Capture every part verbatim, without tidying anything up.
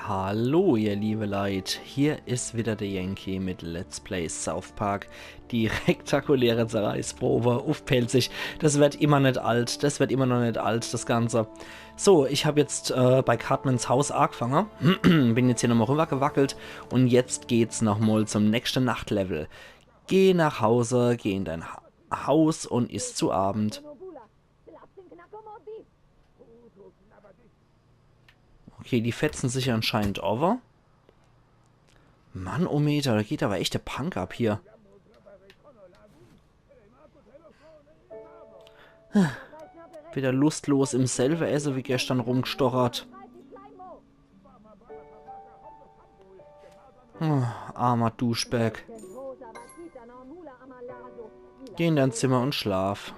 Hallo, ihr liebe Leit, hier is wieder der Yankee mit Let's Play South Park, die rektakuläre Zerreißprobe uff Pälzisch. Das wird immer net alt, das wird immer noch net alt, das Ganze. So, ich hab jetzt äh, bei Cartmans Haus agefange, bin jetzt hier nochmal rübergewackelt und jetzt geht's nochmal zum nächsten Nachtlevel. Geh nach Hause, geh in dein ha Haus und iss zu Abend. Okay, die fetzen sich anscheinend over. Mannometer, da geht aber echt der Punk ab hier. Wieder lustlos im selbe Esse wie gestern rumgestochert. Oh, armer Duschbag. Geh in dein Zimmer und schlaf.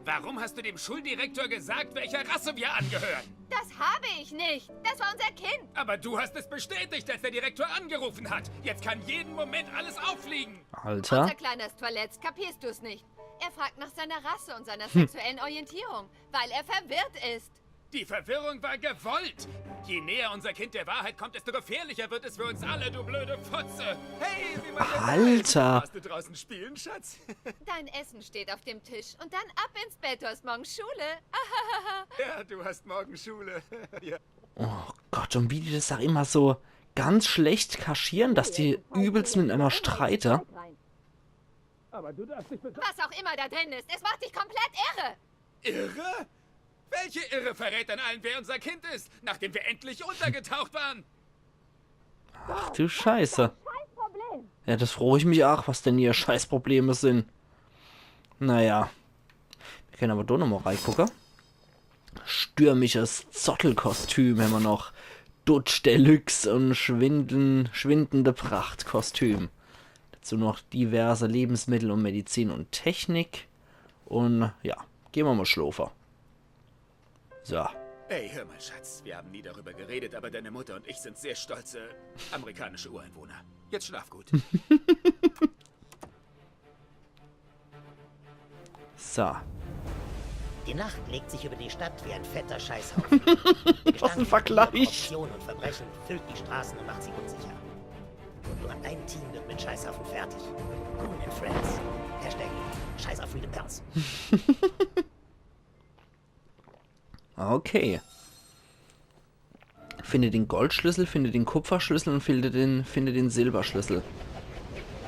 Warum hast du dem Schuldirektor gesagt, welcher Rasse wir angehören? Das habe ich nicht. Das war unser Kind. Aber du hast es bestätigt, als der Direktor angerufen hat. Jetzt kann jeden Moment alles auffliegen. Alter. Unser Kleiner ist verletzt. Kapierst du es nicht? Er fragt nach seiner Rasse und seiner sexuellen Orientierung, weil er verwirrt ist. Die Verwirrung war gewollt. Je näher unser Kind der Wahrheit kommt, desto gefährlicher wird es für uns alle, du blöde Fotze. Hey, wie macht ihr Alter. Hast du draußen spielen, Schatz? Dein Essen steht auf dem Tisch und dann ab ins Bett. Du hast morgen Schule. Ja, du hast morgen Schule. Ja. Oh Gott, und wie die das auch immer so ganz schlecht kaschieren, dass die übelst miteinander streiten. Aber du darfst nicht Was auch immer da drin ist, es macht dich komplett irre. Irre? Welche Irre verrät denn allen, wer unser Kind ist, nachdem wir endlich untergetaucht waren? Ach du Scheiße. Ja, das frage ich mich auch, was denn ihr Scheißprobleme sind. Naja. Wir können aber doch nochmal reingucken. Stürmisches Zottelkostüm haben wir noch. Dutsch Deluxe und schwinden, schwindende Prachtkostüm. Dazu noch diverse Lebensmittel und Medizin und Technik. Und ja, gehen wir mal schlafen. So. Ey, hör mal, Schatz. Wir haben nie darüber geredet, aber deine Mutter und ich sind sehr stolze amerikanische Ureinwohner. Jetzt schlaf gut. So. Die Nacht legt sich über die Stadt wie ein fetter Scheißhaufen. Was ein Vergleich. Korruption und Verbrechen füllt die Straßen und macht sie unsicher. Und nur ein Team wird mit Scheißhaufen fertig. Cool and Friends. Hashtag Scheiß auf Freedom Girls. Okay. Finde den Goldschlüssel, finde den Kupferschlüssel und finde den, finde den Silberschlüssel.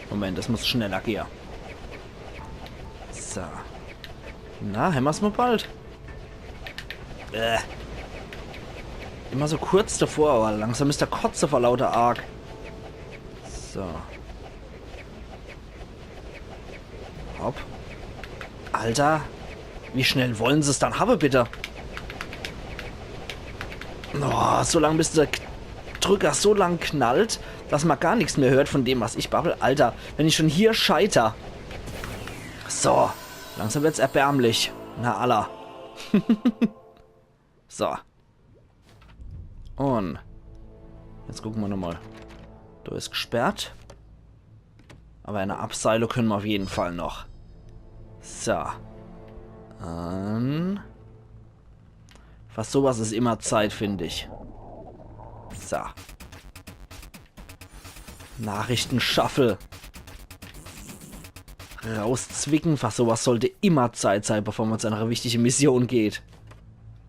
Moment, das muss schneller gehen. So. Na, hämmer's mal bald. Äh. Immer so kurz davor, aber langsam ist der Kotze vor lauter Arg. So. Hopp. Alter, wie schnell wollen sie's dann haben, bitte? Oh, so lang bis der K- Drücker so lang knallt, dass man gar nichts mehr hört von dem, was ich babbel. Alter, wenn ich schon hier scheiter. So, langsam wird's erbärmlich. Na, alla. So. Und jetzt gucken wir nochmal. Da ist gesperrt. Aber eine Abseile können wir auf jeden Fall noch. So. Ähm. Was sowas ist immer Zeit, finde ich. So. Nachrichtenschaffel. Rauszwicken, was sowas sollte immer Zeit sein, bevor man zu einer wichtigen Mission geht.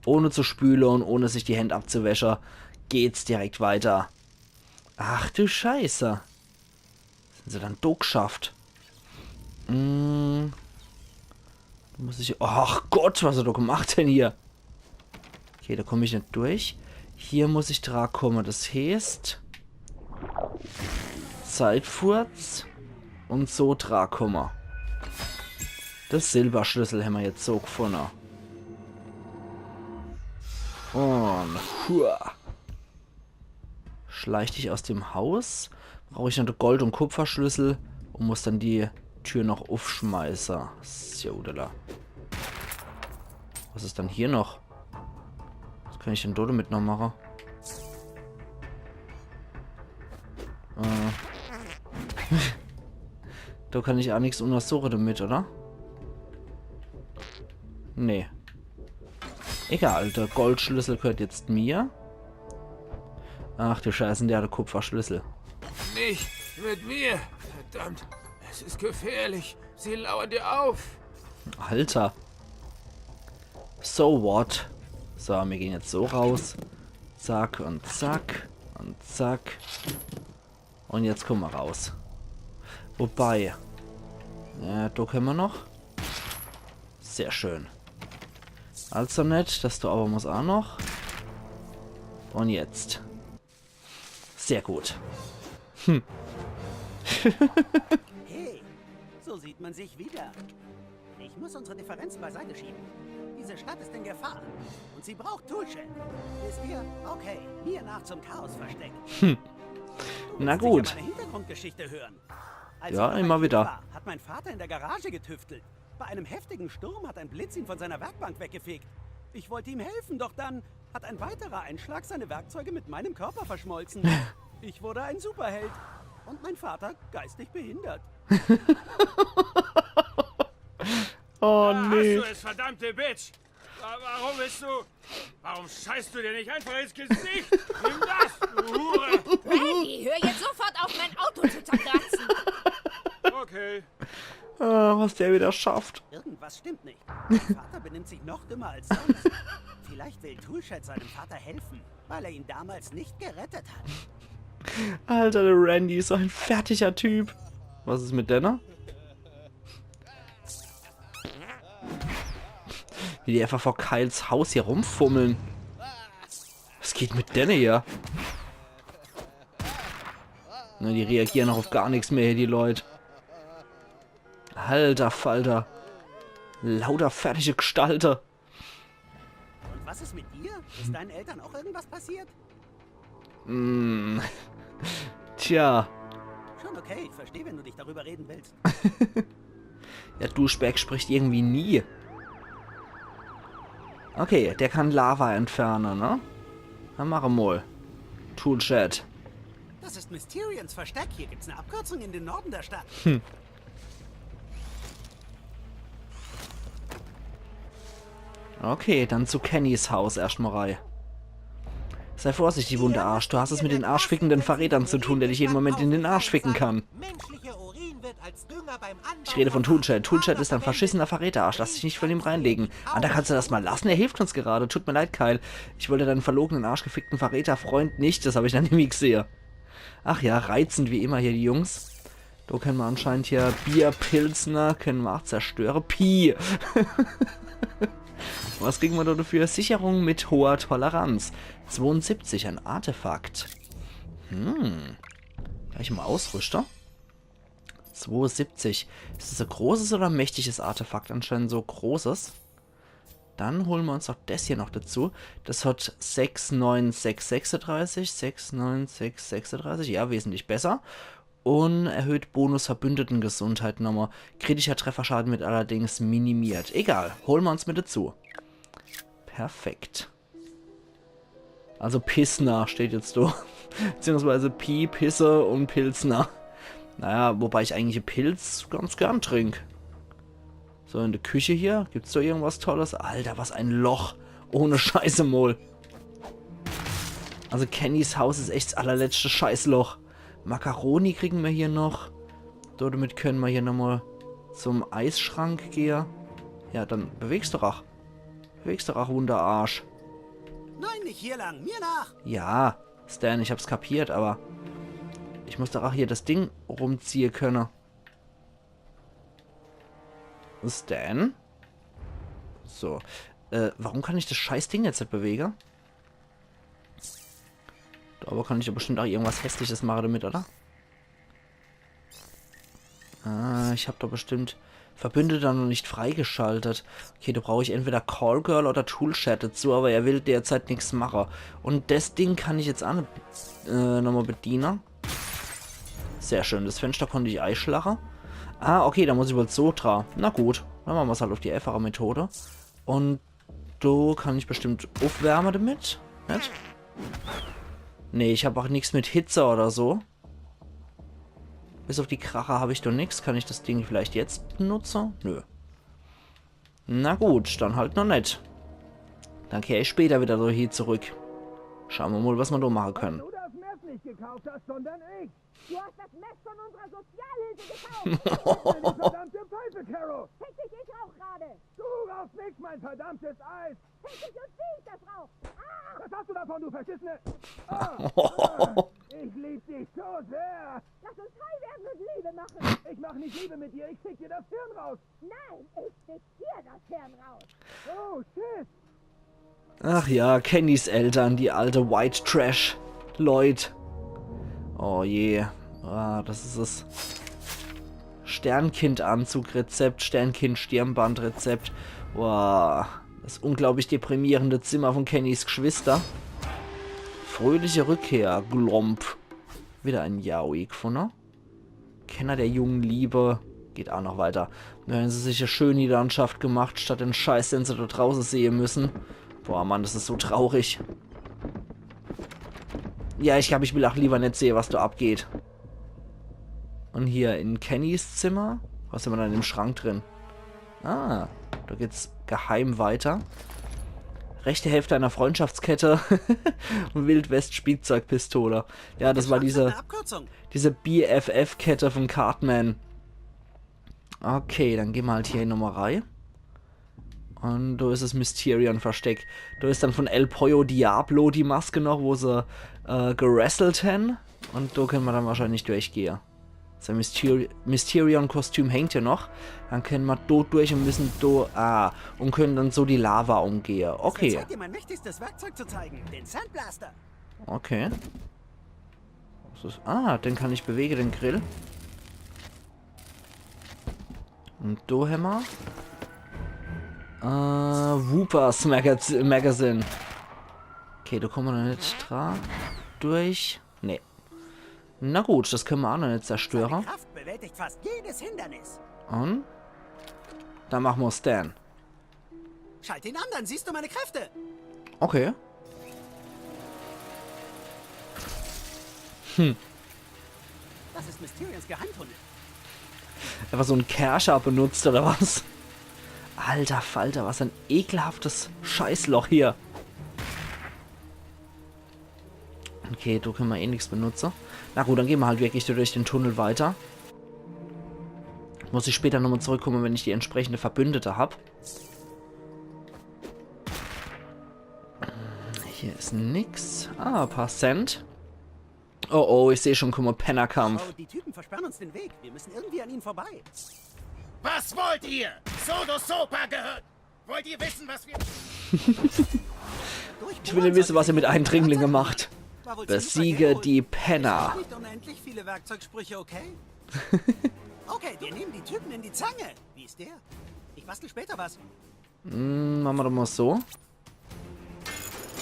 Ohne zu spülen und ohne sich die Hände abzuwäsche, geht's direkt weiter. Ach du Scheiße. Sind sie dann durchgeschafft? Mm. Muss ich. Ach Gott, was hat er gemacht denn hier? Okay, da komme ich nicht durch. Hier muss ich dran kommen. Das heißt. Zeitfurz. Und so dran kommen. Das Silberschlüssel haben wir jetzt so gefunden. Und. Hua. Schleich dich aus dem Haus. Brauche ich noch de Gold- und Kupferschlüssel und muss dann die Tür noch uffschmeiße. Jodela. Was ist dann hier noch? Was kann ich denn do damit noch mache? Äh. Do kann ich ach nix unnersuche damit, oder? Nee. Egal, der Goldschlüssel gehört jetzt mir. Ach du Scheiße, der hat de Kupferschlüssel. Nicht mit mir. Verdammt, es ist gefährlich. Sie lauern dir auf. Alter. So what? So, mir gehn jetzt so raus. Zack und zack und zack. Und jetzt kumme mer raus. Wobei. Ja, do kenne mer noch. Sehr schön. Also net, das do awwer muss ach noch. Und jetzt. Sehr gut. Hey, so sieht man sich wieder. Ich muss unsere Differenzen beiseite schieben. Diese Stadt ist in Gefahr. Und sie braucht Toolshed. Wisst ihr? Okay, mir nach zum Chaosversteck. Na Du willst gut. Sicher meine Hintergrundgeschichte hören. Als Ja, ich noch immer ein Kind wieder. War, hat mein Vater in der Garage getüftelt. Bei einem heftigen Sturm hat ein Blitz ihn von seiner Werkbank weggefegt. Ich wollte ihm helfen, doch dann hat ein weiterer Einschlag seine Werkzeuge mit meinem Körper verschmolzen. Ich wurde ein Superheld. Und mein Vater geistig behindert. Oh Hast nee. Du es, verdammte Bitch! Wa- Warum bist du... Warum scheißt du dir nicht einfach ins Gesicht? Nimm das, du Hure! Randy, hör jetzt sofort auf, mein Auto zu zerkratzen. Okay. Ah, was der wieder schafft. Irgendwas stimmt nicht. Mein Vater benimmt sich noch dümmer als sonst. Vielleicht will Toolshed seinem Vater helfen, weil er ihn damals nicht gerettet hat. Alter, der Randy ist so ein fertiger Typ. Was ist mit denne? Wie die einfach vor Kyles Haus hier rumfummeln. Was geht mit denne hier? Na, die reagieren auch auf gar nichts mehr hier, die Leute. Alter Falter. Lauter fertige Gestalte. Und was ist mit dir? Ist deinen Eltern auch irgendwas passiert? Mm. Tja. Schon okay, ich verstehe, wenn du nicht darüber reden willst. Der Duschbag spricht irgendwie nie. Okay, der kann Lava entferne, ne? Dann mach emol. Toolshed. Das ist Mysterions Versteck. Hier gibt's eine Abkürzung in den Norden der Stadt. Okay, dann zu Kennys Haus erscht mol rei. Sei vorsichtig, Wunderarsch. Du hast es mit den arschfickenden Verrätern zu tun, der dich jeden Moment in den Arsch ficken kann. Menschlicher Urin wird als Dünger beim Anbau Ich rede von Toolshed. Toolshed ist ein verschissener Verräterarsch. Lass dich nicht von ihm reinlegen. Alter, kannst du das mal lassen? Er hilft uns gerade. Tut mir leid, Kyle. Ich wollte deinen verlogenen, arschgefickten Verräterfreund nicht. Das hab ich dann nämlich gesehe. Ach ja, reizend wie immer hier die Jungs. Do kenne mer anscheinend hier Bier, Pilsner, kenne mer ach zerstöre. Pi. Was kriegen mer do dafür? Sicherung mit hoher Toleranz. Zweiundsiebzig, ein Artefakt. Hm. Gleich mal ausrüste. Zweiundsiebzig. Ist das ein großes oder ein mächtiges Artefakt? Anscheinend so großes. Dann holen wir uns auch das hier noch dazu. Das hat sechs neun sechs sechsunddreißig, sechs neun sechs sechsunddreißig. Ja, wesentlich besser. Und erhöht Bonus Verbündetengesundheit nochmal. Kritischer Trefferschaden wird allerdings minimiert. Egal, holen wir uns mit dazu. Perfekt. Also Pissner steht jetzt da. Beziehungsweise Pi, Pisse und Pilsner. Naja, wobei ich eigentlich Pilz ganz gern trink. So, in der Küche hier. Gibt's da irgendwas Tolles? Alter, was ein Loch. Ohne Scheiße mol. Also Kennys Haus ist echt das allerletzte Scheißloch. Macaroni kriegen wir hier noch. So, damit können wir hier nochmal zum Eisschrank gehen. Ja, dann bewegst du doch ach. Bewegst du doch ach, Wunderarsch. Nein, nicht hier lang, mir nach! Ja, Stan, ich hab's kapiert, aber ich muss doch ach hier das Ding rumziehen können. Stan? So. Äh, warum kann ich das Scheißding jetzt nicht bewegen? Da aber kann ich ja bestimmt auch irgendwas Hässliches machen damit, oder? Ah, ich hab doch bestimmt Verbündete noch nicht freigeschaltet. Okay, da brauche ich entweder Call Girl oder Toolshed dazu, aber er will derzeit nichts machen. Und das Ding kann ich jetzt an, äh, nochmal bedienen. Sehr schön, das Fenster konnte ich eischlagen. Ah, okay, da muss ich wohl so dran. Na gut, dann machen wir's halt auf die einfache Methode. Und da kann ich bestimmt aufwärmen damit. Nicht? Nee, ich hab auch nichts mit Hitze oder so. Bis auf die Kracher hab ich doch nix. Kann ich das Ding vielleicht jetzt benutzen? Nö. Na gut, dann halt noch net. Dann kehr ich später wieder so hier zurück. Schauen wir mal, was wir da machen können. nicht gekauft hast, sondern ich. Du hast das Mess von unserer Sozialhilfe gekauft. Eine verdammte Pfeife, Carol. Fick dich, ich rauch gerade. Du rauchst nicht mein verdammtes Eis. Fick dich und wie ich das rauch. Ah, Was hast du davon, du verschissene... Ah, ah, ich lieb dich so sehr. Lass uns high werden und Liebe machen. Ich mach nicht Liebe mit dir, ich fick dir das Hirn raus. Nein, ich fick dir das Hirn raus. Oh, shit. Ach ja, Kennys Eltern, die alte White Trash Leut. Oh je. Ah, das is es. Sternkind-Anzug-Rezept, Sternkind-Stirnband-Rezept. Boah, das unglaublich deprimierende Zimmer von Kennys Geschwister. Fröhliche Rückkehr, Glomp. Wieder en Yaoi gfunne. Kenner der jungen Liebe. Geht aa noch weiter. Nur hän se sich e schöni Landschaft gemacht, statt den Scheiß, den se do drauße sehe müssen. Boah, Mann, das is so traurig. Ja, ich glaab, ich will aa lieber net sehe, was do abgeht. Un hier in Kennys Zimmer. Was hämmer do in dem Schrank drin? Ah, do geht's geheim weiter. Rechte Hälfte einer Freundschaftskette. Un Wildwest-Spielzeugpistole. Ja, das war diese, Eine Abkürzung. diese B F F-Kette von Cartman. Okay, dann gehn mer halt hier nochmol rei. Un do is es Mysterion-Versteck. Do is dann von El Pollo Diablo die Maske noch, wo se äh, gewrestelt hän. Un do kenne mer dann wahrscheinlich durchgehe. Sein Mysteri Mysterion-Kostüm hängt ja noch. Dann kenne mer do durch un müssen do, ah, un können dann so die Lava umgehe. Okay, Zeit, dir mein mächtigstes Werkzeug zu zeigen, den Sandblaster. okay. Was is, ah, den kann ich bewege, den Grill. Un do hämmer. Äh, Whoopers Magaz Magazine. Okay, do komme mer noch net dra. Durch. Nee. Na gut, das kenne mer aa noch net zerstöre. Kraft bewältigt fast jedes Hindernis. Un? Dann mache mer's dann. Schalt ihn an, dann siehst du meine Kräfte. Okay. Das ist Mysterions Geheimtunnel. Einfach so en Kercher benutzt, oder was? Alter Falter, was en ekelhaftes Scheißloch hier. Okay, do kenne mer eh nix benutze. Na gut, dann gehn mer halt wirklich durch den Tunnel weiter. Muss ich später nochmol zurückkomme, wenn ich die entsprechende Verbündete hab. Hier is nix. Ah, paar Cent. Oh oh, ich seh schon, guck mol, Pennerkampf. Oh, die Typen versperren uns den Weg. Wir müssen irgendwie an ihnen vorbei. Was wollt ihr? Sodo Sopa gehört. Wollt ihr wissen, was wir... Ich will wisse, was ihr mit Eindringlinge macht. Besiege die Penner. Nicht unendlich viele Werkzeugsprüche, okay? Okay, wir nehmen die Typen in die Zange. Wie ist der? Ich bastel später was. Hm, mache mer doch mol so.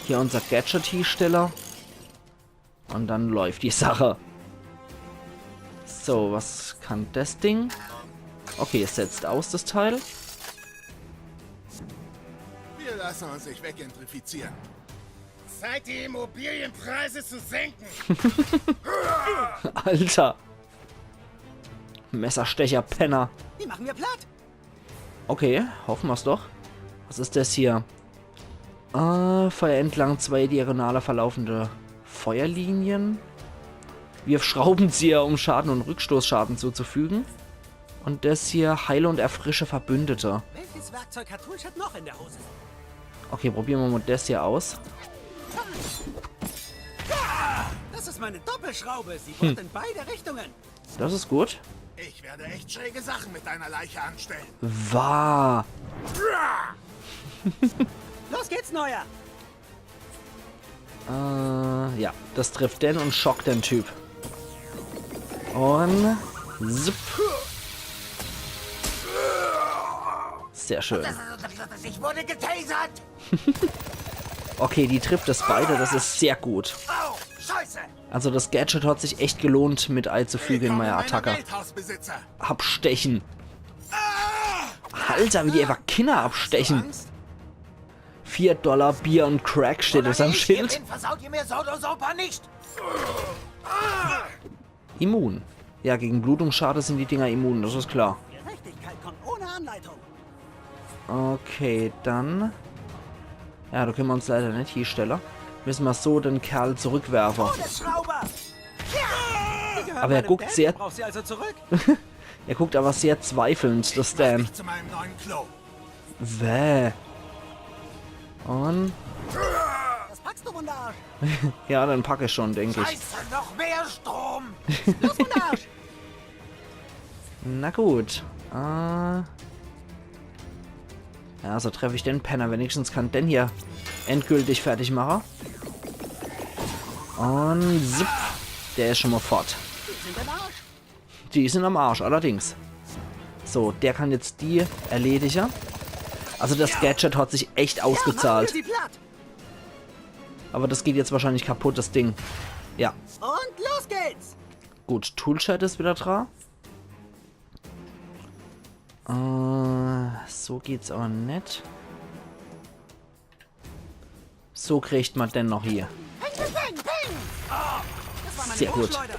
Hier unser Gadget hiestelle. Un dann läuft die Sache. So, was kann das Ding? Okay, es setzt aus, das Teil. Wir lassen uns nicht weggentrifizieren. Zeit, die Immobilienpreise zu senken. Alter. Messerstecher, Penner. Die machen wir platt. Okay, hoffe mer's doch. Was is das hier? Äh, feuer entlang zwei diagonale verlaufende Feuerlinien. Wirf Schraubenzieher, um Schaden und Rückstoßschaden zuzufügen. Und das hier, heile und erfrische Verbündete. Welches Werkzeug hat Toolshed noch in der Hose? Okay, probiere mer mol das hier aus. Das ist meine Doppelschraube. Sie bohrt in beide Richtungen. Das is gut. Ich werde echt schräge Sachen mit deiner Leiche anstellen. Wahr. Los geht's, Neuer. Äh, ja, das trifft den und schockt den Typ. Und... Zip. Sehr schön. Ich wurde getasert. Okay, die trifft das beide, das is sehr gut. Au, Scheiße. Also das Gadget hat sich echt gelohnt mit eizufüge in meine Attacke. Welthausbesitzer. Abstechen. Alter, wie die einfach Kinner abstechen. Angst? Vier Dollar Bier und Crack steht auf seinem Ich hier Schild. Bin, versaut ihr mir Sodo Sopa nicht. Immun. Ja, gegen Blutungsschade sind die Dinger immun, das is klar. Gerechtigkeit kommt ohne Anleitung. Okay, dann. Ja, do kenne mer uns leider net hiestelle. Müsse mer so den Kerl zurückwerfe. Schrauber! Aber er guckt sehr, Braucht sie also zurück? Er guckt aber sehr zweifelnd, der Stan. Zu meinem neuen Klo. Wäh. Und Das packst du, Wunderarsch. Ja, den pack ich schon, denk ich. Scheiße, noch mehr Strom. Los, Wunderarsch. Na gut. Äh, ja, so treff ich den Penner. Wenigstens kann den hier endgültig fertig mache. Und zip, der is schon mal fort. Die sind im Arsch. Die sind am Arsch, allerdings. So, der kann jetzt die erledige. Also das Gadget hat sich echt Ja, machen wir ausgezahlt. Sie platt. Aber das geht jetzt wahrscheinlich kaputt, das Ding. Ja, Und los geht's. gut, Toolshed is wieder dra. Äh, so geht's aber net. So kriegt man den noch hier. Peng, peng, peng, peng. Das war meine Sehr gut. Wurfschleuder.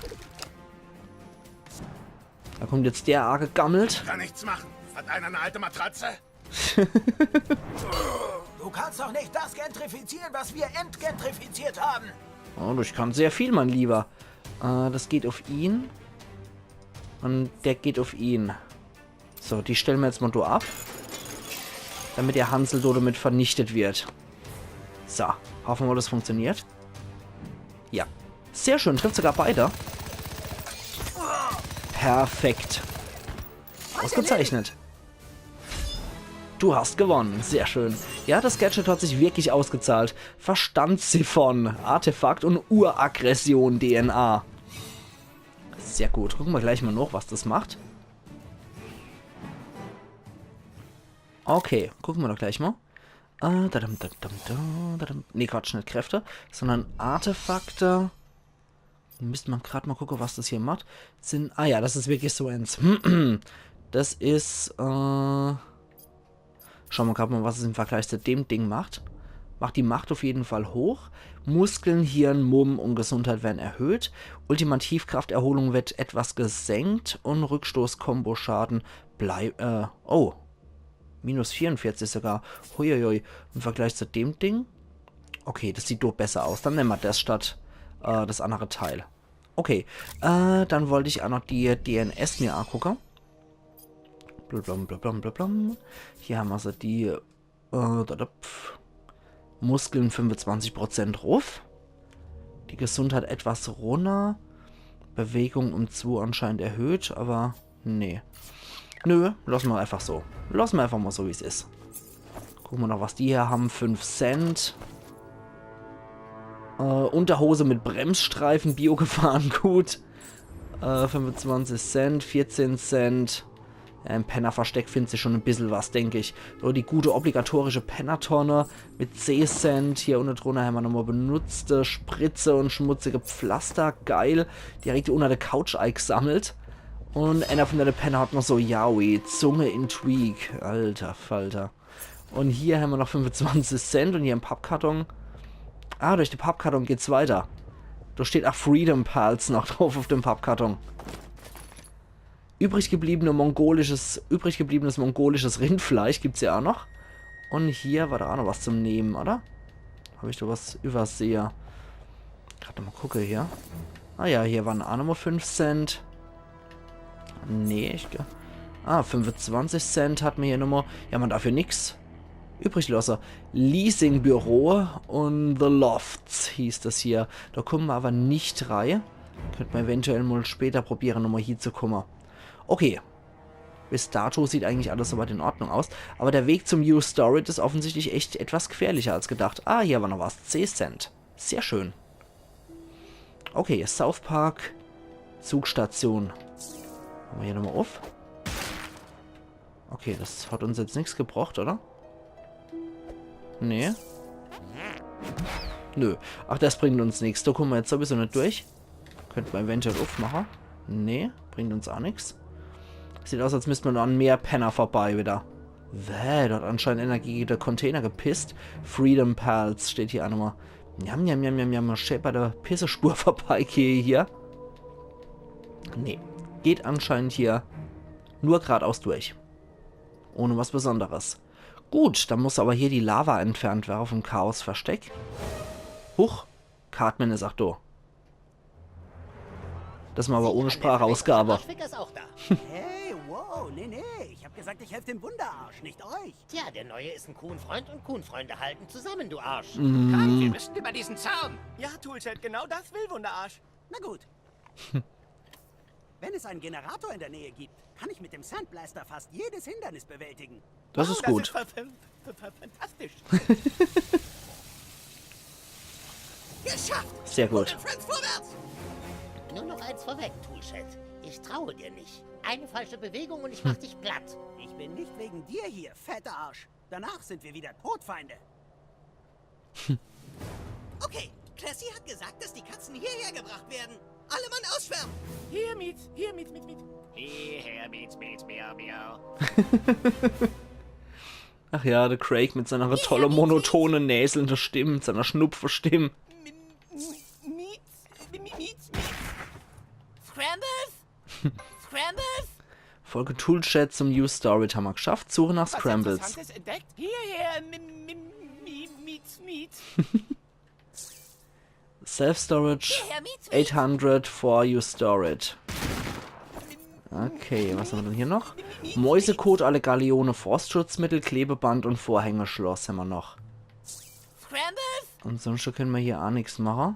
Da kommt jetzt der angegammelt. Kann nichts machen. Hat einer eine alte Matratze? Du kannst doch nicht das gentrifizieren, was wir entgentrifiziert haben. Oh, ich kann sehr viel, mein Lieber. Äh, das geht auf ihn. Und der geht auf ihn. So, die stelle mer jetzt mal do ab. Damit der Hansel do damit vernichtet wird. So, hoffe mer, das funktioniert. Ja. Sehr schön, trifft sogar beide. Perfekt. Ausgezeichnet. Du hast gewonnen, sehr schön. Ja, das Gadget hat sich wirklich ausgezahlt. Verstandssiphon, Artefakt und Uraggression D N A. Sehr gut, gucke mer gleich mal noch, was das macht. Okay, gucke mer doch gleich mal. Äh, dadam, dadam, dadam, dadam. Nee, Quatsch, net Kräfte, sondern Artefakte. Müsste mer grad mal gucke, was das hier macht. Sind, ah ja, das is wirklich so eins. Das is, äh, schau mer grad mal, was es im Vergleich zu dem Ding macht. Macht die Macht auf jeden Fall hoch. Muskeln, Hirn, Mumm und Gesundheit werden erhöht. Ultimativkrafterholung wird etwas gesenkt und Rückstoß-Kombo-Schaden bleibt, äh, oh. Minus vierundvierzig sogar. Huiuiui. Im Vergleich zu dem Ding. Okay, das sieht doch besser aus. Dann nemme mer das statt, äh, das andere Teil. Okay, äh, dann wollt ich auch noch die D N S mir angucke. Blablabla, blablabla. Hier hammer so die, äh, da, da, pf. Muskeln fünfundzwanzig Prozent ruf. Die Gesundheit etwas runner. Bewegung um zwei anscheinend erhöht, aber nee. Nö, lasse mer einfach so. Lasse mer einfach mal so, wie's is. Gucke mer noch, was die hier haben. Fünf Cent. Äh, Unterhose mit Bremsstreifen, Bio-Gefahren, gut. Äh, fünfundzwanzig Cent, vierzehn Cent. Ja, im Penner-Versteck findet sich schon e bissel was, denk ich. So, die gute obligatorische Pennertonne mit zeh Cent. Hier unne drunner hammer nochmal benutzte Spritze und schmutzige Pflaster. Geil. Direkt unter der Couch eigesammelt. Und einer von de Penner hat noch so Yaoi, Zunge in Tweek. Alter Falter. Und hier hammer noch fünfundzwanzig Cent und hier im Pappkarton. Ah, durch de Pappkarton geht's weiter. Da steht auch Freedom Pals noch drauf auf dem Pappkarton. Übrig gebliebene mongolisches, übrig gebliebenes mongolisches Rindfleisch gibt's ja auch noch. Und hier war da auch noch was zum Nehmen, oder? Hab ich da was übersehe? Grad mal gucke hier. Ah ja, hier waren auch nochmal fünf Cent. Nee, ich ge- Ah, fünfundzwanzig Cent hat mer hier nochmal. Ja, man dafür nix übrig losse. Leasingbüro und The Lofts hieß das hier. Da kumme mer aber nicht rei. Könnt mer eventuell mal später probiere, nochmal hier zu kumme. Okay. Bis dato sieht eigentlich alles soweit in Ordnung aus. Aber der Weg zum Used Storage is offensichtlich echt etwas gefährlicher als gedacht. Ah, hier war noch was. Zeh Cent. Sehr schön. Okay, South Park. Zugstation. Hammer hier nochmal auf. Okay, das hat uns jetzt nix gebracht, oder? Nee. Nö. Ach, das bringt uns nix. Da kumme mer jetzt sowieso net durch. Könnt mer eventuell aufmache. Nee, bringt uns auch nix. Sieht aus, als müsst mer noch an mehr Penner vorbei wieder. Wäh, dort anscheinend Energie der Container gepisst. Freedom Pals steht hier auch nochmal. Njam, njam, njam, njam, njam. Schön bei der Pissespur vorbeigehe hier. Nee, geht anscheinend hier nur gradaus durch. Ohne was Besonderes. Gut, dann muss aber hier die Lava entfernt werden vom Chaos-Versteck. Huch, Cartman is ach do. Das mach ma awwer ohne Sprachausgabe. Arsch, Ficker ist auch da. Hey, wow, nee, nee, ich hab gesagt, ich helfe dem Wunderarsch, nicht euch. Tja, der Neue ist ein Kuhn-Freund und Kuhnfreunde halten zusammen, du Arsch. Krank, wir müssen über diesen Zaun. Ja, Toolshed, genau das will Wunderarsch. Na gut. Wenn es einen Generator in der Nähe gibt, kann ich mit dem Sandblaster fast jedes Hindernis bewältigen. Das is Oh, gut. Das ist ver- ver- ver- ver- fantastisch. Geschafft! Sehr gut. Friends vorwärts! Nur noch eins vorweg, Toolshed. Ich traue dir nicht. Eine falsche Bewegung und ich mach dich platt. Ich bin nicht wegen dir hier, fetter Arsch. Danach sind wir wieder Todfeinde. Okay, Classy hat gesagt, dass die Katzen hierher gebracht werden. Alle Mann ausschwärmen! Hier mit, hier mit, mit, mit. Hierher mit, mit, miau, miau. Ach ja, der Craig mit seiner tolle monotone, näselnde Stimm, mit seiner Schnupferstimm. Miet, miet, miet, miet. Scrambles? Scrambles? Folge Toolshed zum Use Star It, hammer geschafft. Suche nach Was Scrambles. Interessantes entdeckt? Hierher, mi- mi- mi- miet, miet. Self-Storage Hierher, miet, miet. eight hundred for Use Star It. Okay, was hammer denn hier noch? Mäusekot, alle Galeone, Frostschutzmittel, Klebeband und Vorhängeschloss hammer noch. Scrambles? Und sunscht kenne ma hier ach nix mache.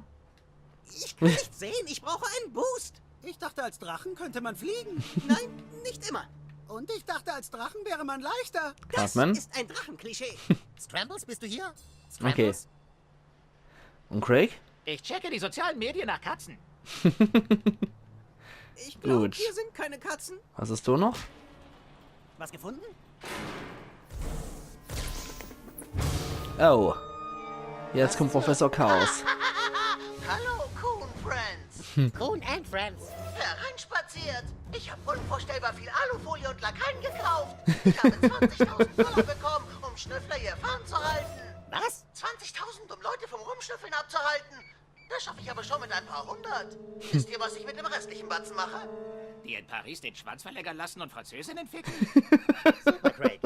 Ich kann nicht sehen, ich brauche einen Boost. Ich dachte, als Drachen könnte man fliegen. Nein, nicht immer. Und ich dachte, als Drachen wäre man leichter. Cartman? Ist ein Drachenklischee. Scrambles, bist du hier? Okay. Und Craig? Ich checke die sozialen Medien nach Katzen. Ich glaube, Gut. Hier sind keine Katzen. Was is do noch? Was gefunden? Oh. Jetzt kommt Professor Chaos. Hallo, Coon Friends. Coon and Friends. Hereinspaziert. Ich habe unvorstellbar viel Alufolie und Lakaien gekauft. Ich habe zwanzigtausend Dollar bekommen, um Schnüffler hier fernzuhalten. Was? Zwanzigtausend, um Leute vom Rumschnüffeln abzuhalten. Das schaffe ich aber schon mit ein paar hundert. Wisst ihr, was ich mit dem restlichen Batzen mache? Die in Paris den Schwanz verlängern lassen und Französinnen ficken? Super, Craig.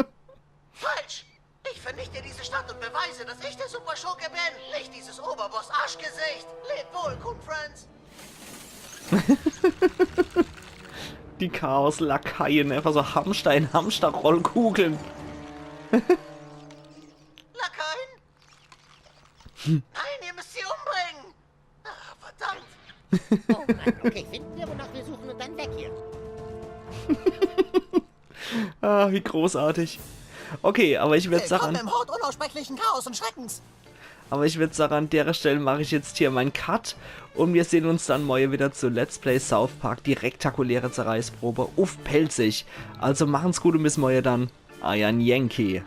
Falsch! Ich vernichte diese Stadt und beweise, dass ich der Superschurke bin, nicht dieses Oberboss-Arschgesicht. Lebt wohl, Coon Friends. Die Chaos-Lakaien, einfach so Hamster in Hamster-Rollkugeln. Lakaien? Nein, ihr müsst sie umbringen. Ah, verdammt. Oh Mann, okay, finden wir, wonach wir suchen und dann weg hier. Ah, wie großartig. Okay, aber ich würd Willkommen sagen, im Hort unaussprechlichen Chaos und Schreckens. aber ich würd sagen, an derer Stell mach ich jetzt hier mein Cut und wir sehn uns dann morje wieder zu Let's Play South Park, die rektakuläre Zerreißprobe uff Pälzisch. Also machen's gut und bis morje dann. Eier Yankee.